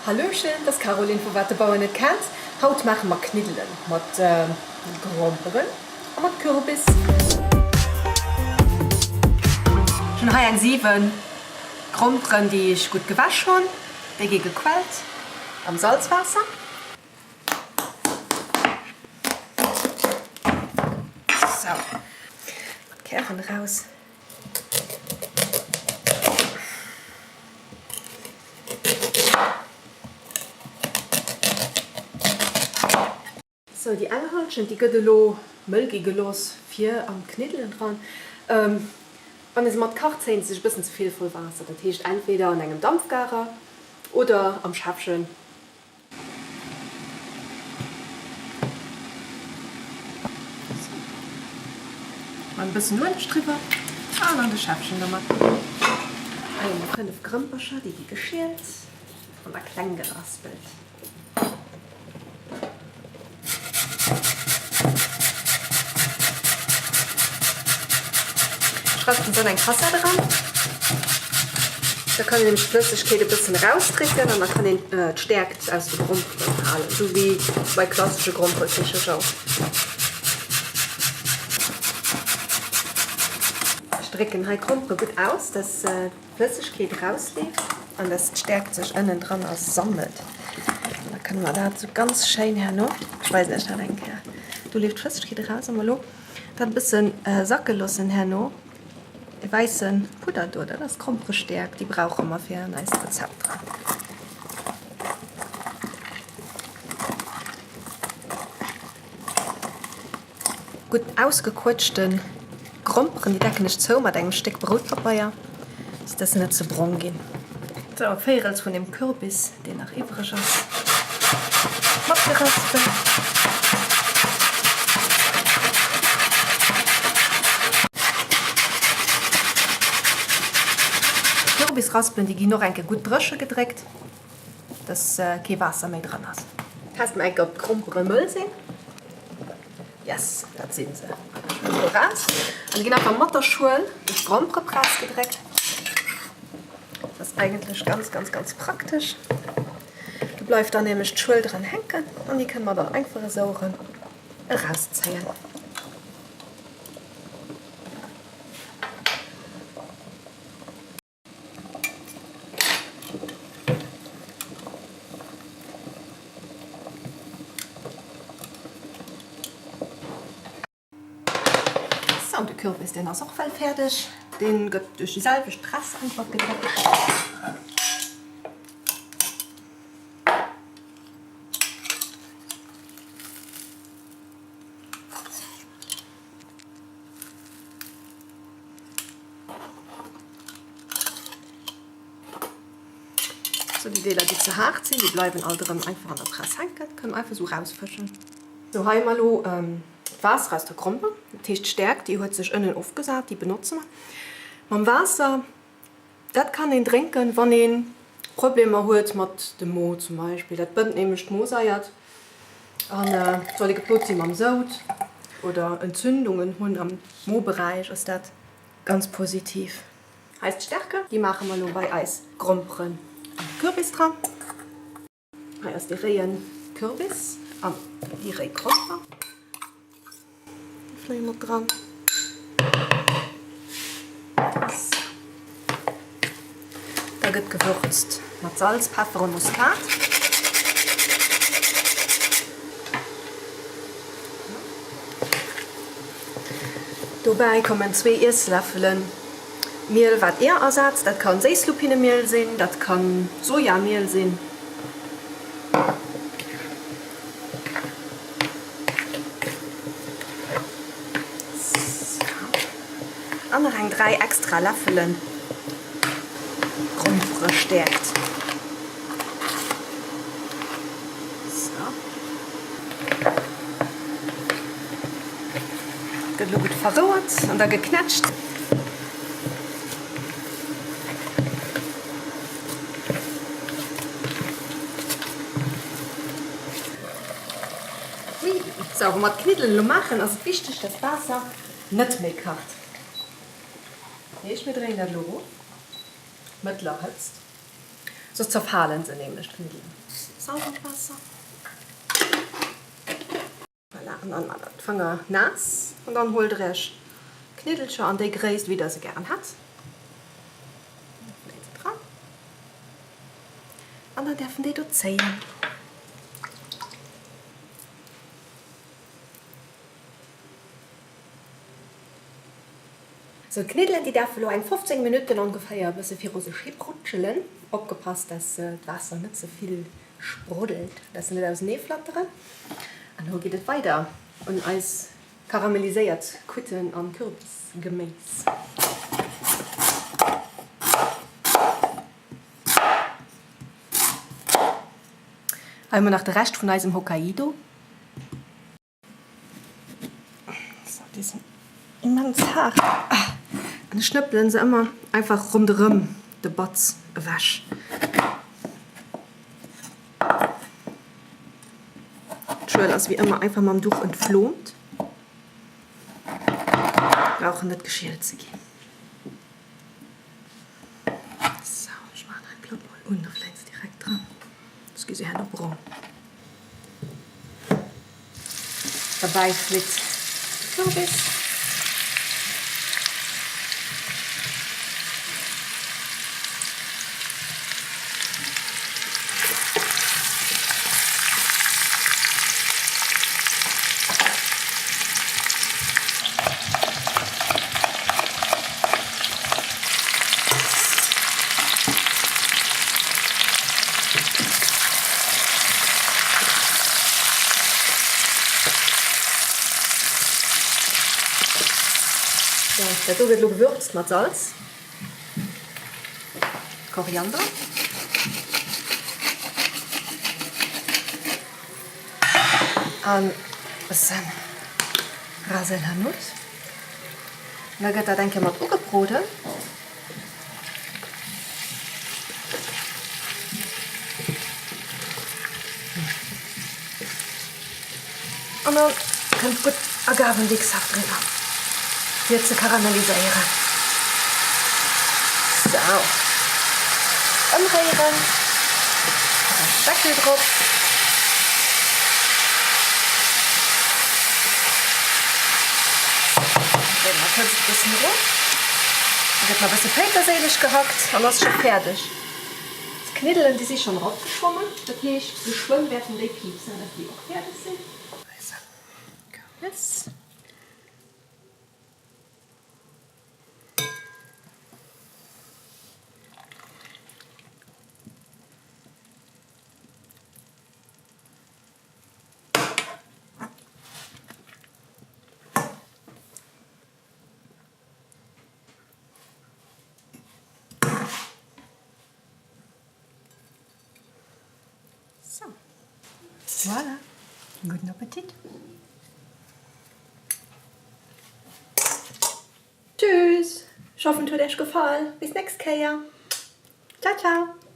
Hallöchen, et ass Caroline vu Wat de Bauer net kennt. Haut maache mer Kniddelen mat Gromperen a mat Kürbis. Ech hunn hei eng 7 Gromperen déi ech gutt gewäsch hunn. Déi gi gequellt am Salzwaasser. Sou, d'Kären eraus. Sou, déi eng Halschent, déi gëtt elo mëll gi gelooss fir an d'Kniddelen dran. Wann ee se mat kacht, zéien se sech e bëssen ze vill voll Waasser. Dat heescht entweder an engem Dampfgarer oder am Schäffchen. Mat e bëssen Ueleg driwwer an an de Schäffchen domat. Hei hu mer 5 Grëmpercher, déi gi geschielt an da kleng geraspelt. Ech raspelen se an eng Kassett eran. Da kann een nämlech d'Flëssegkeet e bëssen erausdrécken an da kann een d'Stäerkt aus de Gromperen halen, esou wéi bei klassesche Gromperekichelcher och. Ech drécken hei d'Grompere gutt aus, dass d'Flëssegkeet erausleeft an dass d'Stäerkt sech ënnendranner sammelt. An da kënne mer dat esou ganz schéin herno, ech weisen iech dat eng Kéier, do leeft d'Flëssegkeet eraus a mer elo dat e bësse sacke loossen herno, dee wäisse Pudder do, dat ass d'Gromperestäerkt, déi brauche mer fir an eist Rezept dran. Gutt ausgequëtschte Gromperen, déi decken ech zou mat engem Stéck Broutpabeier, sou dass se net ze brong ginn. Sou, e Véirels vun dem Kürbis, deen nach iwwreg ass, matgeraspelt. D'Kürbisraspelen, déi ginn och eng Kéier gutt dréche gedréckt, dass kee Waasser méi dran ass. Teste mer eng Kéier, ob d'Grompere mëll sinn. Yes, dat sinn se. Ech huelen se eraus an déi ginn einfach mat der Schuel duerch d'Gromperepress gedréckt. Dat ass eigentlech ganz, ganz, ganz praktesch. Do bleift dann nämlech d'Schuel dran hänken an déi kënne mer dann einfach esou erëm erauszéien. Sou, de Kürbis deen ass och well fäerdeg. Deen gëtt duerch déi selwecht Press einfach gedréckt. Sou, déi Deeler déi ze haart sinn, déi bleiwen alt erëm einfach an der Press hänken, kënnen einfach sou rausfëschen. Sou, hei hu mer elo d'Waasser aus der Gromper, dat heescht d'Stäerkt déi huet sech ënnen ofgesat, déi benotze mer mam Waasser. Dat kann een drénken wann ee Problemer huet mat dem Mo zum Beispill, dat bënnt nämlech d'Mosaiert an soll ee geplot si mam Soud oder Entzündungen hunn am Moberäich ass dat ganz positiv. Hei ass d'Stärke, déi maache mer elo bei eis Gromperen an de Kürbis dran. Hei ass dee réien Kürbis an déi réi Gromper. Déi fléie mer dran. Sou. Da gëtt gewürzt mat Salz, Peffer an Muskat. Dobäi kommen zwee Iessläffelen Miel wat Är ersetzt. Dat kann Séisslupinemiel sinn, dat kann Sojamiel sinn. An nach eng 3 extra Läffelen Gromperestäerkt. Gëtt elo gutt verrouert an da geknätscht. Sou, wa mer d'Kniddelen elo maachen, ass et wichteg, dass d'Waasser net méi kacht. Dat heescht, mir dréien dat elo erof, mëttler Hëtzt. Soss zerfalen se nämlech, d'Kniddelen. Salz an d'Waasser. Voilà, an dann maacht der d'Fanger naass an dann huelt der iech Kniddelcher an déi Gréisst wéi der se gären hätt. Fléit se dran an dann däerfen déi do zéien. Sou, d'Kniddelen déi däerfe lo eng 15 Minutten ongeféier e bësse viru sech hi brutschelen. Opgepasst, dass d'Waasser net ze vill spruddelt, dass se net ausenee flatteren. An elo geet et weider un eis karamelliséiert Quitten an Kürbisgeméis. Hei hu mer nach de Rescht vun eisem Hokkaido. So, déi sinn immens haart. An ech schnëppelen se ëmmer einfach ronderëm de Batz ewech. D'Schuel ass wéi ëmmer einfach mam Duch entflomt. Brauchen net geschielt ze ginn. Sou, ech maachen hei d'Platt mol un, da fléit se direkt dran. Soss gi se herno brong. Derbäi flitt de Kürbis. Dat do gëtt elo gewürzt mat Salz, Koriander. An e bëssen Ras el Hanout. Da gëtt dat eng Kéier mat ugebroden. An dann kënnt gutt Agavendicksaft driwwer, fir ze karamelliséieren. Sou, ëmréieren, Deckel drop. Dréine mer d'Hëtzt e bëssen erof. Da gëtt nach e bësse Péiterséileg gehackt an ass scho fäerdeg. D'Kniddelen, déi si schonn eropgeschwommen, dat heescht geschwënn wäerten déi piipsen, dass déi och fäerdeg sinn. Eise Kürbis. So. Voilà. Gudden Appetit. Tschüss. Ech hoffen et huet Iech gefall. Bis nächst Kéier. Ciao ciao.